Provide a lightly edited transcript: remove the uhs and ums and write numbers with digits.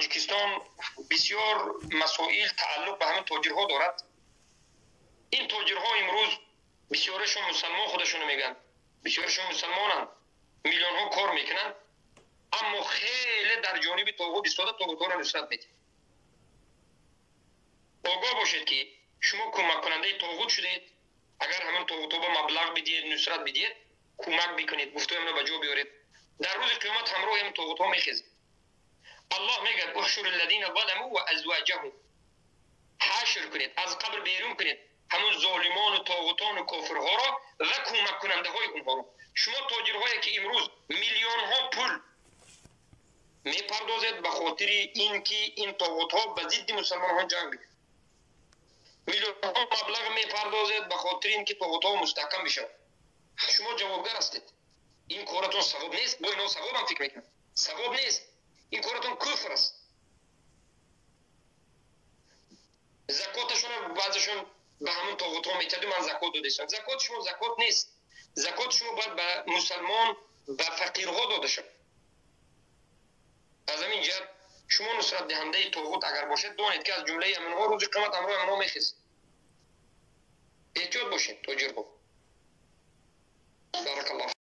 Тоҷикистон бисёр масоил тааллуқ ба ҳамин тоҷирҳо дорад. Ин тоҷирҳо имрӯз бисёрашон мусалмон худашонро мегӯянд, бисёрашон мусалмонанд, миллионҳо кор мекунанд, аммо хеле дар ҷониби тоғут истода тоғутҳоро нусрат медиҳанд. Огоҳ бошед, ки шумо кӯмаккунандаи тоғут шудед. Агар ҳамин тоғутҳо ба маблағ бидиҳед, нусрат бидиҳед, кӯмак бикунед, гуфтои ба ҷо биёред, дар рӯзи қиёмат ҳамроҳи ҳамин тоғутҳо мехезед. Аллоҳ мегӯяд: احشروا الذین ظلموا وازواجهم. ҳашр кунед, аз қабр берун кунед ҳамун золимону тоғутону кофирҳоро ва кӯмаккунандаҳои онҳоро. Шумо тоҷирҳое, ки имрӯз миллионҳо пул мепардозед ба хотири ин ки ин тоғутҳо ба зидди мусалмонҳо ҷанг бикунанд, миллионҳо маблағ мепардозед ба хотири ин ки тоғутҳо мустаҳкам бишаванд, шумо ҷавобгар ҳастед. Ин коратон савоб нест. Бо ино савобам фикр мекунам, савоб нест. Ин коратон куфр аст. Закоташона баъзешон ба ҳамон тоғутҳо метаду ман закот додастам. Закот шумо закот нест. Закот шумо бояд ба мусалмон, ба фақирҳо дода шавад. Аз ҳамин ҷиҳат шумо нусратдиҳандаи тоғут агар бошед, донед, ки аз ҷумлаи ҳаминҳо рӯзи қиёмат ҳамроҳи ҳаминҳо мехезед. Эҳтиёт бошед, тоҷирҳо. Баракаллоҳ.